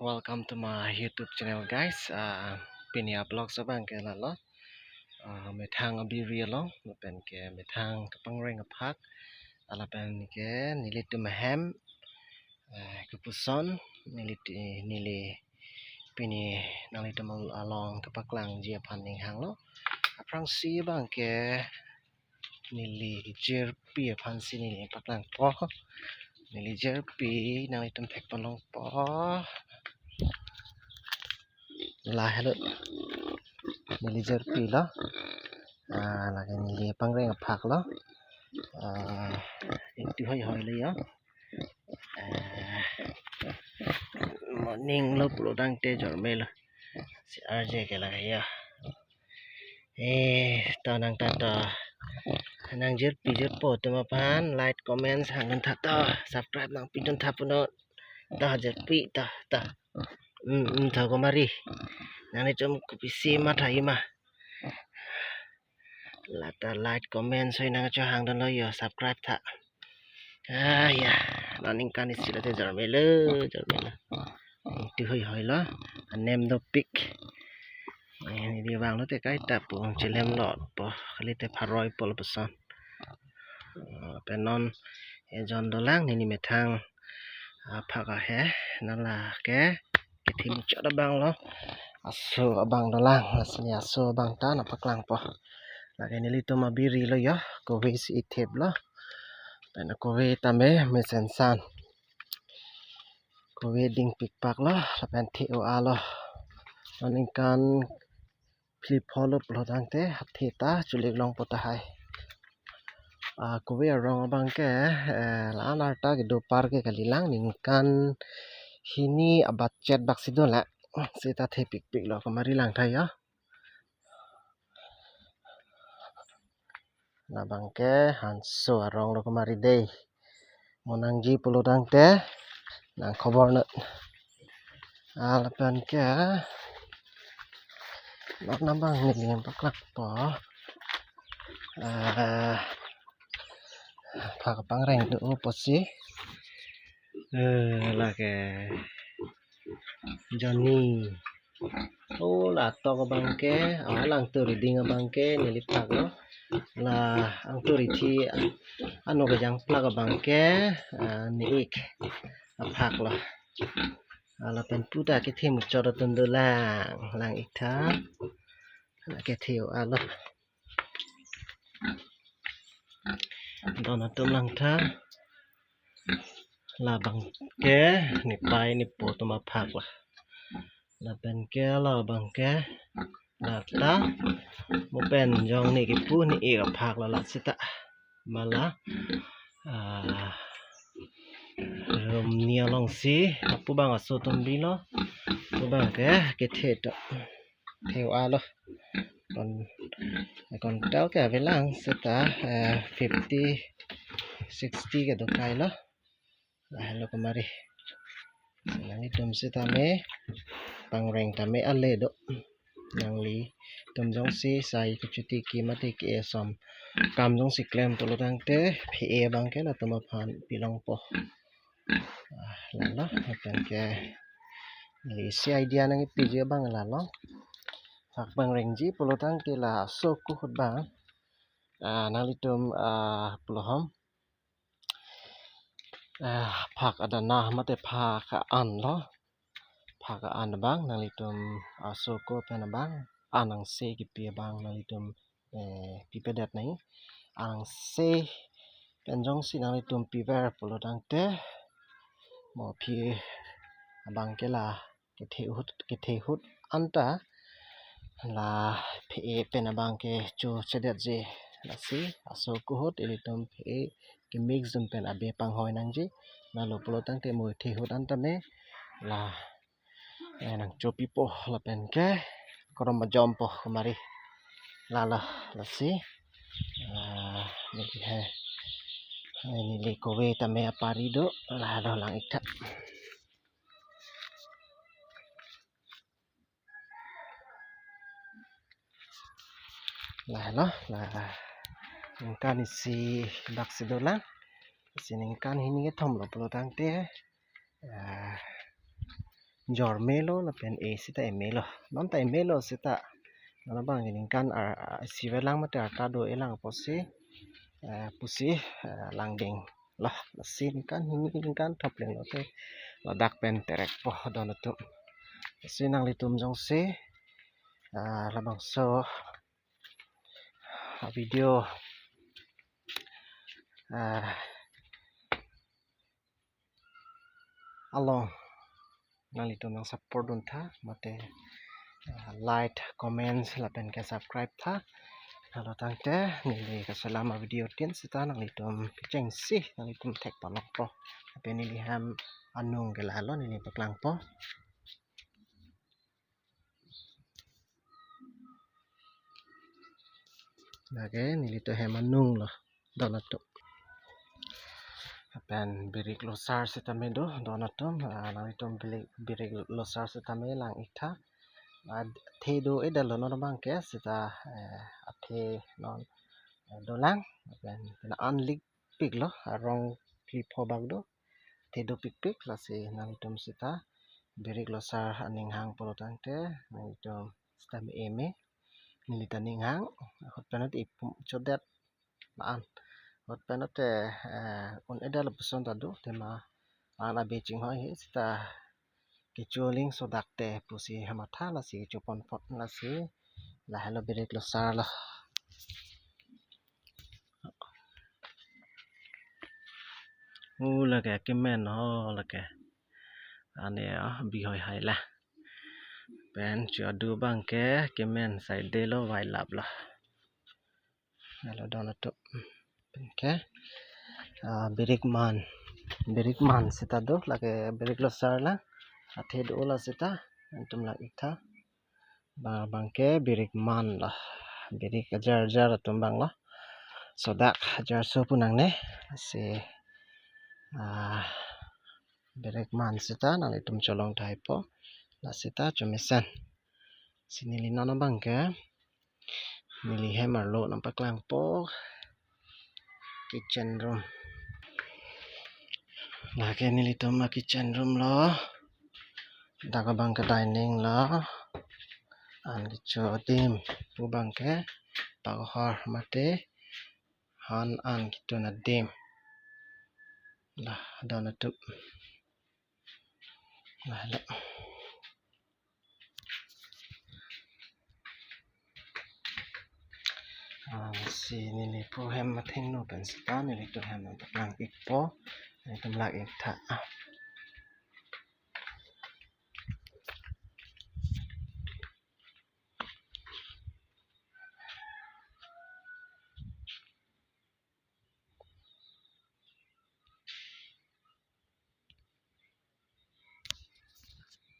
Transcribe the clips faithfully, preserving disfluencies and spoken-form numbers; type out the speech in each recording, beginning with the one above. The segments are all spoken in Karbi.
Welcome to my YouTube channel, guys. Uh, pini a-vlog abang ke lalo. Uh, methang abiri along, lapen ke methang kapangreng aphak, lapen ke nelitum ahem, uh, kopuson, neli, neli pini nanglitum along kapaklangji aphan ning hanglo. Aphrangsi abang ke neli jirpi aphansi neli paklangpo. Neli jirpi nanglitum thekponlongpo. Lahelo neli jirpi lo. Ah, lake neli pangreng aphak lo. Ah, ingtuhoi hoi lo yo. Ah, morning lo pulo tangte jormelo. Si arje ke lake yo. Eh, to nang ta to. Nang jirpi jirpo atum aphan like, comments hangdun tha to. Subscribe nangpidun tha punon. To jirpi to to. Hmm, hmm, to komari. Nanglitum kopisi matha-i ma. La ta like, comments hoi nang cho hangdunlo yo, subscribe tha. Ah, ya. Aningkan isi lote jormelo, jormelo. Ingtuhoi hoi lo. Anem dopik. Eh, neli vanglote kaita pu chelemlotpo. Kalite pharoi po lapuson. Ah, pen non ejon dolang neli methang aphak ahe. Nala ke kethe muchot abang lo. Aso abang dolang. Lasi aso abang ta nangpaklangpo. Lake nelitum abiri lo yo. Kove si ithip lo. Pen kove tame mesensan. Kove dingpikpak lo, lapen the-o-a lo. Aningkan phli pho lo pulo tangte, athe ta chulik longpo tahai. Ah, kove arong abang ke, eh, la-an arta kedo apar ke kalilang, ningkan hini abachit bak si do la. Seta thepikpik lo, komari lang tha yo. Labang ke hanso arong lo komari dei. Mo nangji pulo tangte nang khobor non. Ah, lapen ke non abang neli paklangpo. Ah, phak kapangreng do pusi. Eh, lake Johnny. Oh, la tok abang ke, ah, la angturi ding abang ke, neli phak lo. La angturi thi, ano kejang plak abang ke, ah, ne-ik aphak lo. Ah, lapen puta kethe muchot atum dolang, lang-ik tha. La kethe-o-a lo. Don atum lang tha. Labang ke nepei nepo atum aphak la. Lapen ke labang ke la ta mo pen jong ne kipu ne-ik aphak la, la seta. Mala, ah, rum ni along si apu abang aso atum bi lo. Apu abang ke kethe to. The-o-a lo. Kon, kontel ke avelang seta, eh, fifty, sixty kedo kai lo. Lahelo komari. Nanglitum seta me pangreng tame ale do. Nanglitum jongsi sai kechuti ke mate ke esom kam jongsi klem pulo tangte phe-e abang ke latum aphan pilongpo. Ah, lalo, lapen ke neli isi idea nangkepiji abang lalo. Phak pangrengji pulo tangte la aso ku ahut abang. Ah, nanglitum, ah, pulo hom. Ah, phak adana mate phak an lo. Phak an abang nanglitum aso ku pen abang, an angse kipi abang nanglitum, eh, pipedet nai. An angse pen jongsi nanglitum piver pulo tangte mo phe-e abang ke la kethe ahut, kethe ahut anta la phe-e pen abang ke chochedetji. Lasi aso ku ahut ilitum phe-e kemikdun pen abe panghoi nangji. Lalo pulo tangte mo kethe ahut anta me la, eh, nangchopipo lapen ke krom ajompo komari. Lalo, lasi, ah, neli he, eh, neli kove tame apari do, lalo lang-ik tha. Lahelo, la ningkan isi bak si dolang. Isi ningkan hini kethom lo pulo tangte, ah, jormelo lapen e seta emelo. Non ta emelo seta. Non abang ningkan ar, ar, sivelang mate arta do-elang apotsi, eh, pusi, eh, langdinglo. Lasi ningkan hini ningkan thopling lote ladak pen terekpo don atum. Lasi nanglitum jongsi, ah, labangso a video, ah, along nanglitum nang support duntha mate, ah, like, comments lapen ke subscribe tha. Lalo tangte neli kaselam a video tin seta nanglitum kechengsi nanglitum thek palongpo. Lapen neli hem anung ke lalo neli paklangpo. Lake nelitum hem anunglo don atum. Lapen birik losar seta me do don atum, ah, nanglitum birik, birik losar seta me lang-iktha. Ah, athe do-edetlo non abang ke seta, eh, athe non, eh, dolang. Lapen pina anlik piklo, arong phli pho bak do. Athe dopikpik, lasi nanglitum seta birik losar aning hang pulo tangte nanglitum seta me eme. Neli ta ning hang, ahut penot ipum chodet la-an. Ahut penot te, eh, un-edet lapuson ta do, tema an abe chinghoi he seta kecho aling sodak te pusi hamatha, lasi kecho ponpon, lasi lahelo birik losarlo. U lake kemen ho lake. Ane, ah, bihoi hai la. Pen chu adu abang ke kemen saidelo vailaplo. Lalo don atum. Pen ke, ah, birik man. Birik man seta do lake birik losar la. Athe do la seta. Nanglitum lang-iktha. Ba abang ke birik manlo. Birik ajar ajar atum abanglo. Sodak ajar so pu nangne. Lasi, ah, birik man seta nanglitum cholong thaipo. La seta chomesen. Si neli non abang ke neli hem arlo nang paklangpo. Kitchen room. Lake nelitum a kitchen room lo. Dak abang ke dining lo. An kecho adim. Pu abang ke pakohor mate han an ketun adim. La don atum. Lahelo. Ah, si neli pu hem athengno pen seta nelitum hem nang lang-ikpo. Nelitum lang-iktha.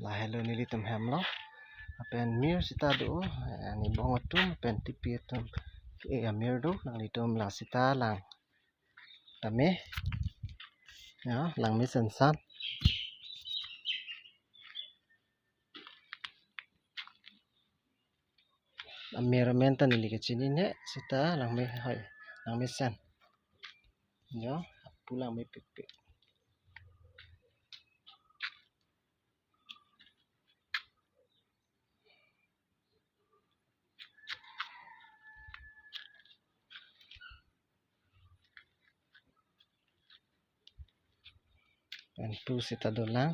Lahelo nelitum hemlo. Lapen mir seta do, eh, anebong atum, lapen tipi atum. Eh, amir do, nanglitum la seta lang tame. Ya, langme sensan. Amir amen ta neli kachinine, seta langme hoi, langmesen. Jo, pu langmepikpik. Pen pu seta dolang.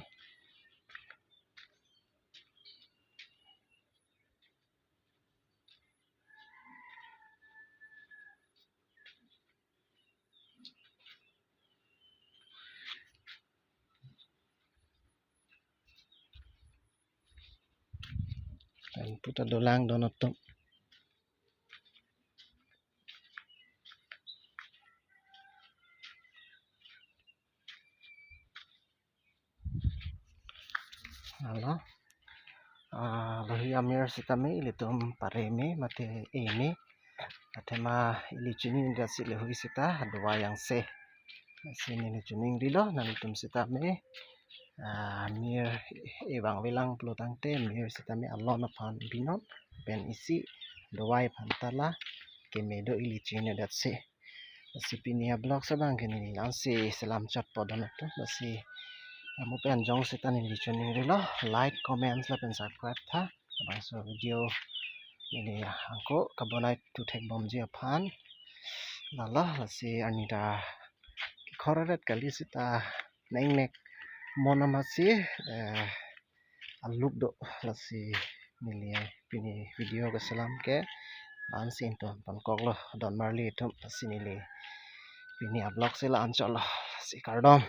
Pen pu ta dolang don atum. Alo. Ah, lohi amir sitame ilitum pareme mate eme. Athema ili chini inda si lohi seta dovai angse. Si neli choningri lo, nanglitum sitame, ah, mir evang velang pulo tangte mir sitame alon aphan binon, pen isi dovai aphan ta la keme do ili chini inda si. Lasi pini a-vlog abang ke neli la-ansi selam chotpo don atum. Lasi Amo pen jongsi ta neli choningri lo, like, comments lapen subscribe tha. Labangso video neli angko kabonai tu thek bomji aphan. Lalo lasi arni ta khororet kali seta nengnek mon amatsi, eh, aluk do. Lasi neli pini video keselam ke la-ansi ingtonpon koklo, don marli atum. Lasi neli pini a-vlog si la-an chotlo. Lasi kardom.